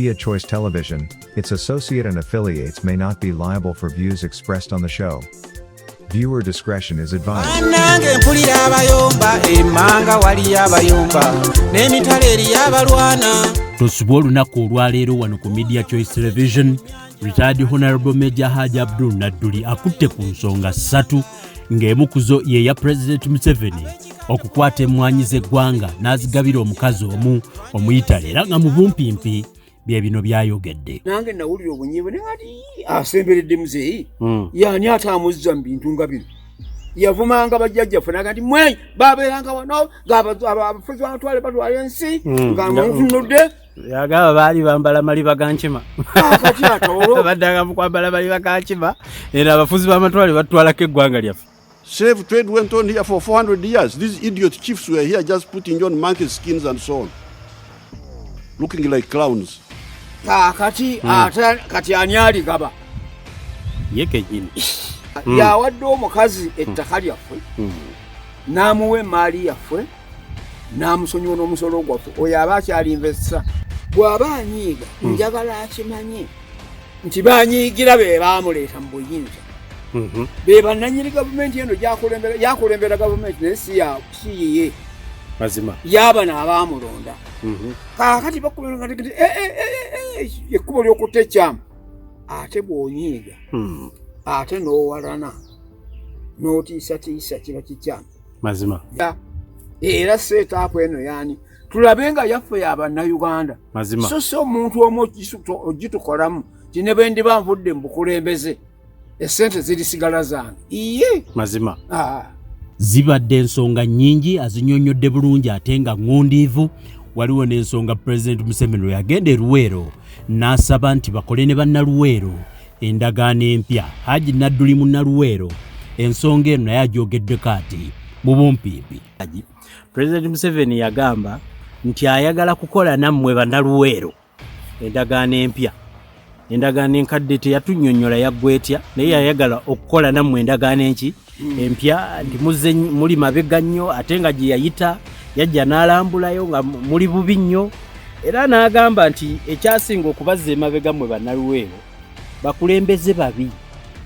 Media Choice Television, its associate and affiliates may not be liable for views expressed on the show. Viewer discretion is advised. Bannange, mpulira abayomba emmanga, waliyo abayomba n'emitala eriyo abalwana. Tosubwa olunaku olwaleero wano ku Media Choice Television. Retired Honorable Major Haji Abdul Nadduli akutte ku nsonga ssatu, ng'emu ku zo ye ya President Museveni okukwata emmwanyi z'eggwanga n'azigabira omukazi omu Omuyitale, era nga mu bumpimpi bye bino byayogedde. Nange nawulira obunyiivu naye ati asemberedde muzeeyi. Yani ate amuzza mu bintu nga bino? Yavumanga bajjajjaffe naga nti mwe babeeranga wano ng'abafuzi bamatwale batwala ensi nga mutunudde. Yagamba baali bambala maliba ga nkima. Kati ate olwo baddanga mu kwambala maliba ga nkima, era abafuzi b'amatwale batwalako eggwanga lyaffe. Slave trade went on here for 400 years. These idiot chiefs were here just putting on monkey skins and so on, looking like clowns. Kaakati ate kati ani aligaba? Ye kennyini. Yawadde omukazi ettaka lyaffe, n'amuwa emaali yaffe, n'amusonyiwa n'omusolo gwaffe. Oyo aba akyali investor. Bw'aba anyiiga, njagala akimanye nti banyiigira be baamuleeta mu buyinza, be bannanyini gavumenti eno gyakulembera. Yakulembera gavumenti naye si yiye. Yaabano abaamulonda. Kaakati bakulonda nti ekkubo ly'okutta ekyamu. Ate bw'onyiiga ate n'owalana n'otiisatiisa, kiba kikyamu. Era seetaapu eno yaani tulabe nga yaffe yabannayuganda, so si omuntu omu ogitukolamu ti ne bwe ndiba nvudde mu bukulembeze, esente zirisigala zange iye. Ah. Zibadde ensonga nnyingi, azinyonnyodde bulungi ate nga ŋŋundiivu. Waliwo n'ensonga Pulezidenti Museveni lwe yagenda e Luweero n'asaba nti bakole ne bannaluweero endagaano empya. Haji Nadduli munnaluweero, ensonga eno naye agyogeddeko ati mu bumpimpi. Pulezidenti Museveni yagamba nti ayagala kukola nammwe bannaluweero endagaano empya. Endagaano enkadde teyatunnyonnyola yaggwa etya, naye yayagala okukola nammwe endagaano enki empya, nti muzze muli mabega nnyo, ate nga gye yayita yajja n'alambulayo nga muli bubi nnyo, era n'agamba nti ekyasinga okubazza emabega mmwe bannaluweero bakulembeze babi,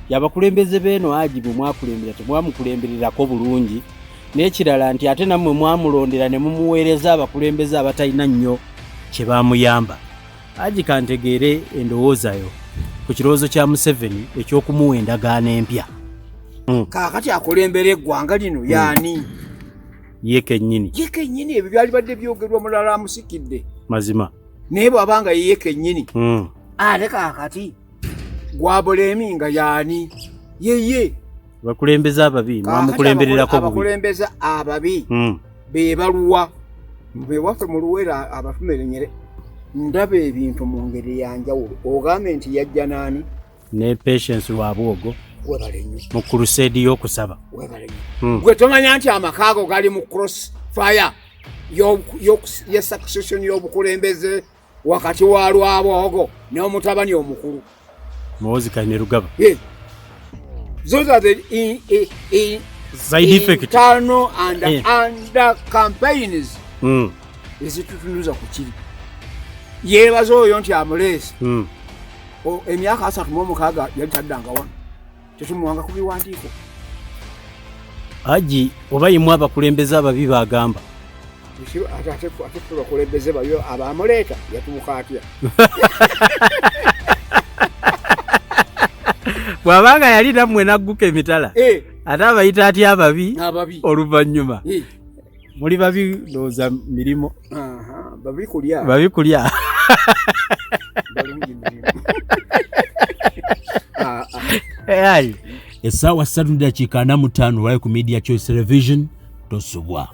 yabakulembeze beeno Haji bwe mwakulembera temwamukulembererako bulungi, n'ekirala nti ate nammwe mwamulondera ne mumuweereza abakulembeze abatalina nnyo kye bamuyamba. Haji, kantegeere endowooza yo ku kirowoozo kya Museveni eky'okumuwa endagaano empya. Kaakati akulembera eggwanga lino yaani? Ye kennyini. Ye kennyini. Ebyo byali badde byogerwa mulala amusikidde. Naye bw'abanga ye kennyini, ate kaakati gwabulemi nga yaani yeye? Abakulembeze ababi mwamukulembererako bubi. Abakulembeze ababi be baluwa? Bewaffe mu Luwero abatumerenyere, ndaba ebintu mu ngeri yanjawulo. Ogambe nti yajja naani? Ne Patience Lwabwogo. Webale nnyo. Mu crusade y'okusaba. Webale nnyo. Gwe tomanya nti amaka ago gali mu cross fire ye succession y'obukulembeze wakati wa Lwabwogo n'omutabani omukulu Muhoozi Kainerugaba. Yeah. Those are the Side effect. internal and under campaigns ezitutunuza ku kiri. Yeebaza oyo nti amuleese. Emyaka 36 yali taddanga wano, tetumuwanga ku biwandiiko. Haji, oba yimu abakulembeze ababi bagamba. Ate ffe bakulembeze bayo abamuleeta, yatuuka atya? Bw'abanga yali nammwe nagguka emitala, ate abayita atya ababi? Ababi. Oluvannyuma muli babi, ndowooza mirimu. Aha, babi kulya. Babi kulya. Balungi mirimu. Ah, ah. Ayi. Essaawa 3 dakiika 45 lwayo ku Media Choice Television. Tosubwa.